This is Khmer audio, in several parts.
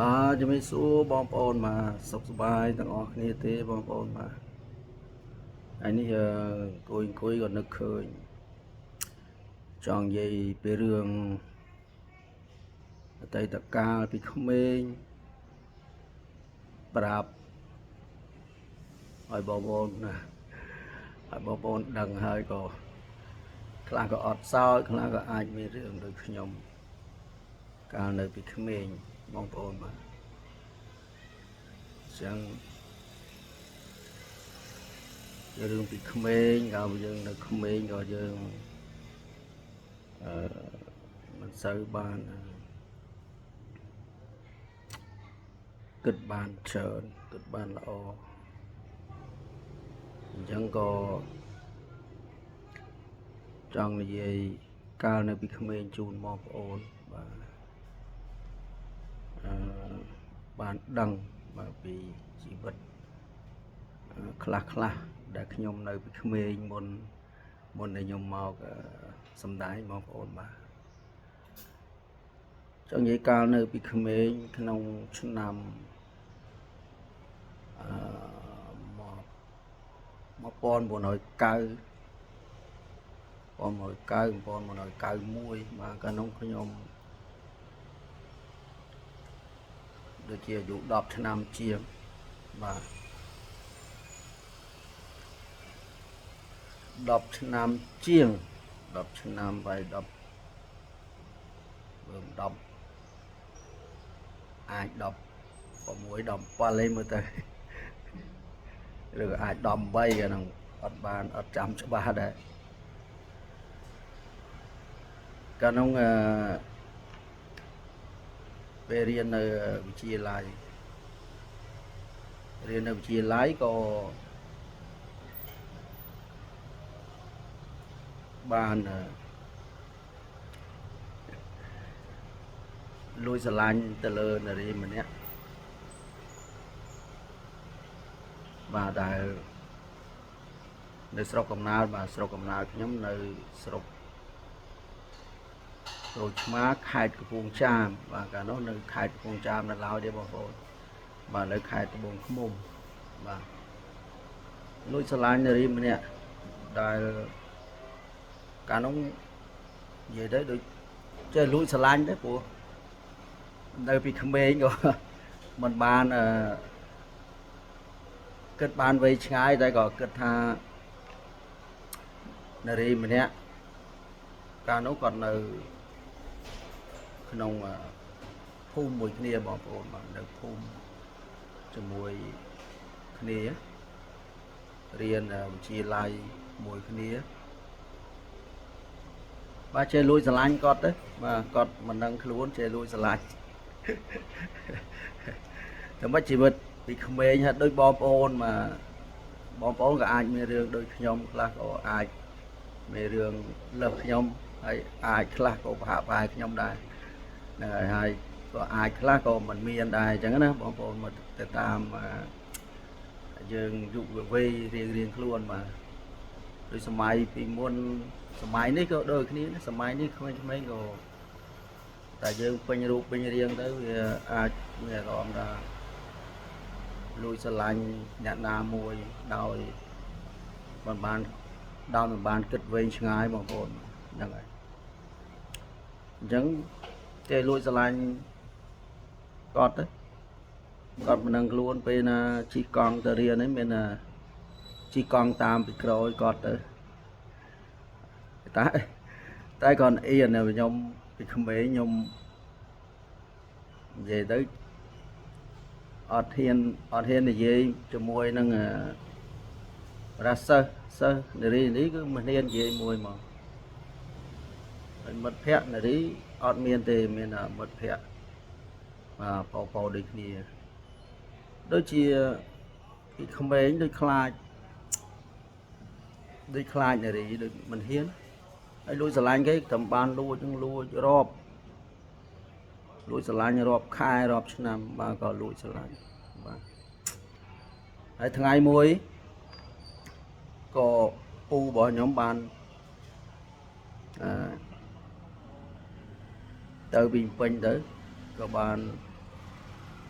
បាទជំរាបសួរបងប្អូនបាទសុខសប្បាយទាំងអស់គ្នាទេបងប្អូនបាទថ្ងៃនេះអង្គុយក៏នឹកឃើញចង់និយាយពីរឿងអតីតកាលពីក្មេងប្រាប់ឲ្យបងប្អូនណាឲ្យបងប្អូនដឹងហើយក៏ខ្លះក៏អត់សោចខ្លះក៏អាចមានរឿងដូចខ្ញុំកាលនៅពីក្មេងបងប្អូនបាទអញ្ចឹង រឿងពីក្មេងក៏យើងនៅក្មេងក៏យើងអឺមិនសូវបានគិតបានច្រើនគិតបានល្អអញ្ចឹងក៏ចង់និយាយកាលនៅពីក្មេងជូនបងប្អូនបាទអឺបានដឹងបាទពីជីវិតខ្លះខ្លះដែលខ្ញុំនៅពីក្មេងមុនមុនដែលខ្ញុំមកសំដែងបងប្អូនបាទ ចង់និយាយកាលនៅពីក្មេងក្នុងឆ្នាំអឺមក1990 1990 1991បាទកាលនោះខ្ញុំដូចជាអាយុ10ឆ្នាំជាងបាទ10ឆ្នាំជាង10ឆ្នាំហើយ10បើ10អាច16 17ឯងមើលទៅឬក៏អាច18អាហ្នឹងអត់បានអត់ចាំច្បាស់ដែរកាលនោះអឺពេលរៀននៅវិទ្យាល័យរៀននៅវិទ្យាល័យក៏បានលួចស្រឡាញ់ទៅលើនារីម្នាក់បាទដែលនៅស្រុកកំណើតបាទស្រុកកំណើតខ្ញុំនៅស្រុកក្រូចឆ្មាខេត្តកំពង់ចាមបាទកាលនោះនៅខេត្តកំពង់ចាមនៅឡើយទេបងប្អូនបាទនៅខេត្តត្បូងឃ្មុំបាទលួចស្រឡាញ់នារីម្នាក់ដែលកាលនោះនិយាយទៅដូចចេះលួចស្រឡាញ់ទេព្រោះនៅពីក្មេងក៏មិនបានអឺគិតបានវ័យឆ្ងាយតែក៏គិតថានារីម្នាក់កាលនោះគាត់នៅក្នុងភូមិមួយគ្នាបងប្អូនបាទនៅភូមិជាមួយគ្នារៀនវិទ្យាល័យមួយគ្នាបាទចេះលួចស្រឡាញ់គាត់ទៅបាទគាត់មិនដឹងខ្លួនចេះលួចស្រឡាញ់តែមិនជីវិតពីក្មេងហាក់ដូចបងប្អូនបាទបងប្អូនក៏អាចមានរឿងដូចខ្ញុំខ្លះក៏អាចមានរឿងលើសខ្ញុំហើយអាចខ្លះក៏ប្រហាក់ប្រហែលខ្ញុំដែរហ្នឹងហើយហើយក៏អាចខ្លះក៏មិនមានដែរអញ្ចឹងណាបងប្អូនមកទៅតាមយើងយុវវ័យរៀងរៀងខ្លួនបាទដូចសម័យពីមុនសម័យនេះក៏ដូចគ្នាណាសម័យនេះក្មេងៗក៏តែយើងពេញរូបពេញរាងទៅវាអាចមានអារម្មណ៍ថាលួចស្រឡាញ់អ្នកណាមួយដោយមិនបានដោយមិនបានគិតវែងឆ្ងាយបងប្អូនហ្នឹងហើយអញ្ចឹងគេលួចស្រឡាញ់គាត់ទៅគាត់មិនដឹងខ្លួនពេលណាជិះកង់ទៅរៀនហ្នឹងមានណាជិះកង់តាមពីក្រោយគាត់ទៅតែតែគាត់អៀនខ្ញុំពីក្មេងខ្ញុំនិយាយទៅអត់ហ៊ានអត់ហ៊ាននិយាយជាមួយនឹងរាសិស្សសិស្សនារីនេះគឺមិនហ៊ាននិយាយមួយមកហើយមិត្តភ័ក្តិនារីអត់មានទេមានតែមិត្តភ័ក្តិបាទប៉ោប៉ោដូចគ្នាដូចជាពីក្មេងដូចខ្លាចដូចខ្លាចនារីដូចមិនហ៊ានហើយលួចស្រឡាញ់គេតែបានលួចនឹងលួចរាប់លួចស្រឡាញ់រាប់ខែរាប់ឆ្នាំបាទក៏លួចស្រឡាញ់បាទហើយថ្ងៃមួយក៏ពូរបស់ខ្ញុំបានអឺទៅពីពេញទៅក៏បាន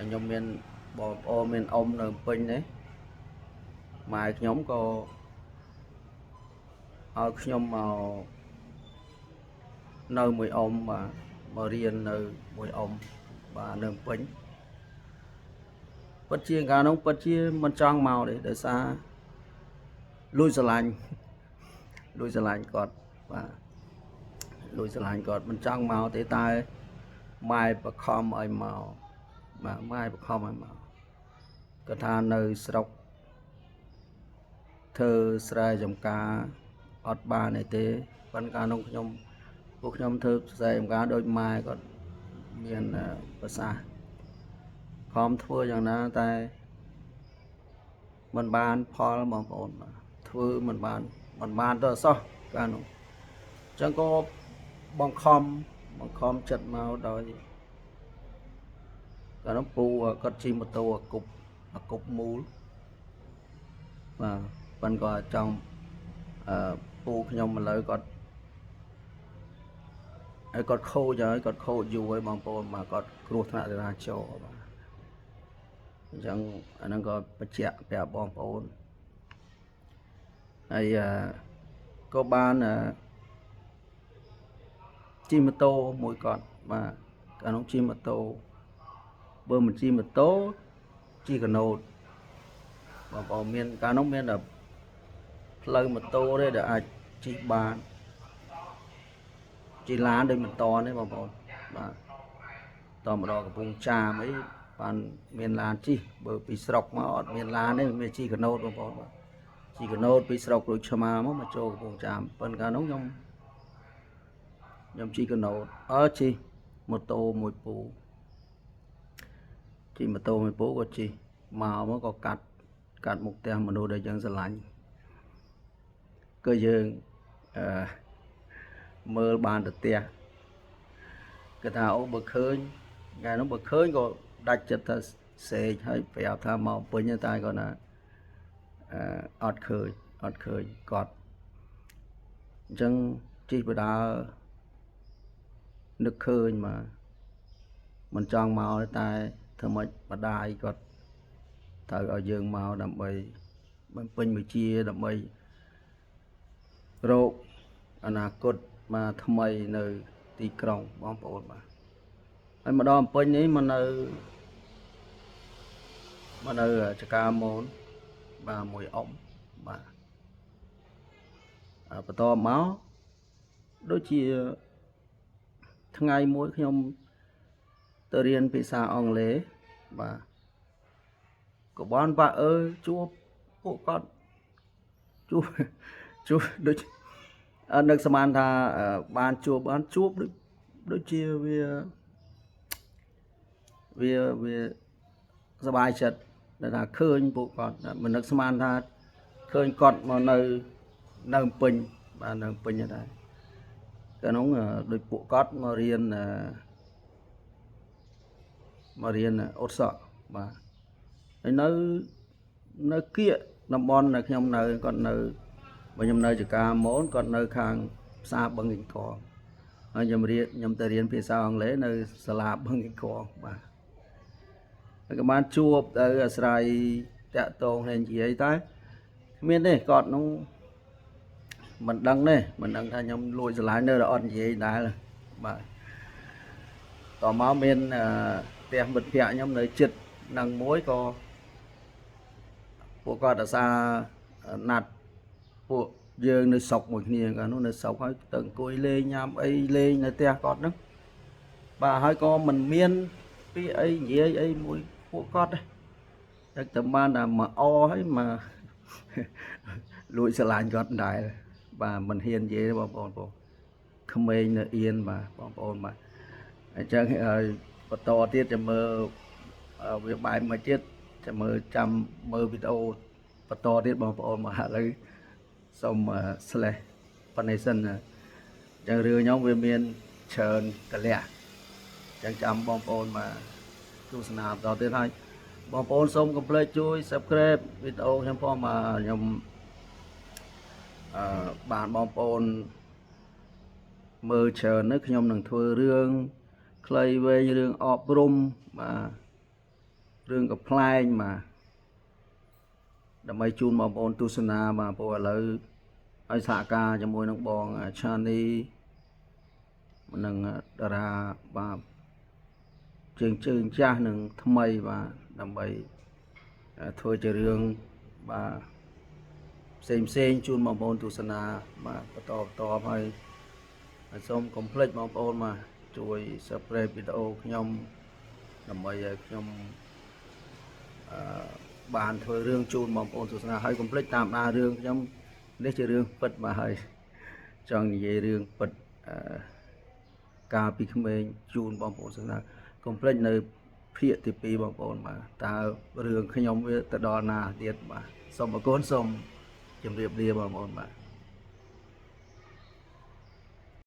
ហើយខ្ញុំមានបងប្អូនមានអ៊ំនៅពេញនេះម៉ែខ្ញុំក៏ឲ្យខ្ញុំមកនៅមួយអ៊ំបាទមករៀននៅមួយអ៊ំបាទនៅពេញពិតជាកាលនោះពិតជាមិនចង់មកទេដោយសារលួចស្រឡាញ់លួចស្រឡាញ់គាត់បាទលួចស្រឡាញ់គាត់មិនចង់មកទេតែម៉ែបខំឲ្យមកបាទម៉ែបខំឲ្យមកគាត់ថានៅស្រុកធ្វើស្រែចម្ការអត់បានអីទេប៉ុន្តែកាលនោះខ្ញុំពួកខ្ញុំធ្វើស្រែចម្ការដូចម៉ែគាត់មានប្រសាសន៍ខំធ្វើយ៉ាងណាតែមិនបានផលបងប្អូនបាទធ្វើមិនបានមិនបានទៅអសោះកាលនោះអញ្ចឹងក៏បង្ខំបង្ខំចិត្តមកដោយកាលនោះពូគាត់ជិះម៉ូតូអាគប់អាគប់មូលបាទប៉ិនក៏ចង់អឺពូខ្ញុំឥឡូវគាត់ហើយគាត់ខូចហើយគាត់ខូចយូរហើយបងប្អូនបាទគាត់គ្រោះថ្នាក់ចរាចរណ៍បាទអញ្ចឹងអាហ្នឹងក៏បញ្ជាក់ប្រាប់បងប្អូនហើយអឺក៏បានអឺជិះម៉ូតូមួយគាត់បាទកាលនោះជិះម៉ូតូបើមិនជិះម៉ូតូជិះកាណូតបងប្អូនមានកាលនោះមានតែផ្លូវម៉ូតូទេដែលអាចជិះបានជិះឡានដូចមិនតទេបងប្អូនបាទតមកដល់កំពង់ចាមអីបានមានឡានជិះបើពីស្រុកមកអត់មានឡានទេមានជិះកាណូតបងប្អូនបាទជិះកាណូតពីស្រុកដូចឆ្មាមកមកចូលកំពង់ចាមប៉ុន្តែកាលនោះខ្ញុំខ្ញុំជិះកាណូតអើជិះម៉ូតូមួយពូជិះម៉ូតូមួយពូក៏ជិះមកមកក៏កាត់កាត់មុខផ្ទះមនុស្សដែលយើងស្រឡាញ់ក៏យើងអឺមើលបានទៅផ្ទះគេថាអូបើឃើញថ្ងៃនោះបើឃើញក៏ដាច់ចិត្តថាសេកហើយប្រាប់ថាមកពេញតែគាត់ណាអឺអត់ឃើញអត់ឃើញគាត់អញ្ចឹងជិះបដានឹកឃើញមកមិនចង់មកតែធ្វើម៉េចម្ដាយគាត់ត្រូវឲ្យយើងមកដើម្បីបំពេញវិជាដើម្បីរកអនាគតមកថ្មីនៅទីក្រុងបងប្អូនបាទហើយមកដល់អំពេញនេះមកនៅមកនៅចកាមូនបាទមួយអ៊ំបាទបន្តមកដូចជាថ្ងៃមួយខ្ញុំទៅរៀនភាសាអង់គ្លេសបាទក៏បានបាក់អើជួបពួកគាត់ជួបជួបដូចអត់នឹកស្មានថាបានជួបបានជួបដូចដូចជាវាវាវាសប្បាយចិត្តដែលថាឃើញពួកគាត់មិននឹកស្មានថាឃើញគាត់មកនៅនៅពេញបាទនៅពេញដែរកាលនោះដូចពួកគាត់មករៀនមករៀនអ៊ុតសក់បាទហើយនៅនៅគៀកតំបន់ដែលខ្ញុំនៅគាត់នៅបើខ្ញុំនៅចកាមូនគាត់នៅខាងផ្សារបឹងកេងកងហើយខ្ញុំរៀនខ្ញុំទៅរៀនភាសាអង់គ្លេសនៅសាលាបឹងកេងកងបាទហើយក៏បានជួបទៅអាស្រ័យតាក់តងគ្នានិយាយតែគ្មានទេគាត់នោះមិនដឹងទេមិនដឹងថាខ្ញុំលួចស្រឡាញ់នៅតែអត់និយាយដែរបាទតមកមានផ្ទះមិត្តភ័ក្ដិខ្ញុំនៅចិត្តនឹងមួយក៏ពួកគាត់អាសាណាត់ពួកយើងនៅស្រុកមួយគ្នាកាលនោះនៅស្រុកហើយទៅអង្គុយលេងញ៉ាំអីលេងនៅផ្ទះគាត់ហ្នឹងបាទហើយក៏មិនមានពីអីនិយាយអីមួយពួកគាត់ដែរតែតែបានតែមកអហើយមកលួចស្រឡាញ់គាត់ដែរបាទមិនហ៊ាននិយាយទេបងប្អូនបងក្មេងនៅអៀនបាទបងប្អូនបាទអញ្ចឹងហើយបន្តទៀតจะមើលវាបែបមកទៀតจะមើលចាំមើលវីដេអូបន្តទៀតបងប្អូនមកឥឡូវសូម slash ប៉ុណ្ណេះសិនអញ្ចឹងរឿងខ្ញុំវាមានច្រើនកលៈអញ្ចឹងចាំបងប្អូនមកទស្សនាបន្តទៀតហើយបងប្អូនសូមកុំភ្លេចជួយ Subscribe វីដេអូខ្ញុំផងមកខ្ញុំអឺបានបងប្អូនមើលច្រើននេះខ្ញុំនឹងធ្វើរឿងខ្លីវែងរឿងអប់រំបាទ រឿងកំប្លែងបាទដើម្បីជូនបងប្អូនទស្សនាបាទព្រោះឥឡូវឲ្យសហការជាមួយនឹងបងឆានីនិងតារាបាទជើងជើងចាស់និងថ្មីបាទដើម្បីធ្វើជារឿងបាទផ្សេងផ្សេងជូនបងប្អូនទស្សនាបាទបន្តបន្តហើយហើយសូមកុំភ្លេចបងប្អូនបាទជួយ Subscribe វីដេអូខ្ញុំដើម្បីឲ្យខ្ញុំអឺបានធ្វើរឿងជូនបងប្អូនទស្សនាហើយកុំភ្លេចតាមដានរឿងខ្ញុំនេះជារឿងពិតបាទហើយចង់និយាយរឿងពិតអឺកាលពីក្មេងជូនបងប្អូនទស្សនាកុំភ្លេចនៅភាគទី2បងប្អូនបាទតើរឿងខ្ញុំវាទៅដល់ណាទៀតបាទសូមអរគុណសូមជម្រាបលាបងប្អូនបាទ។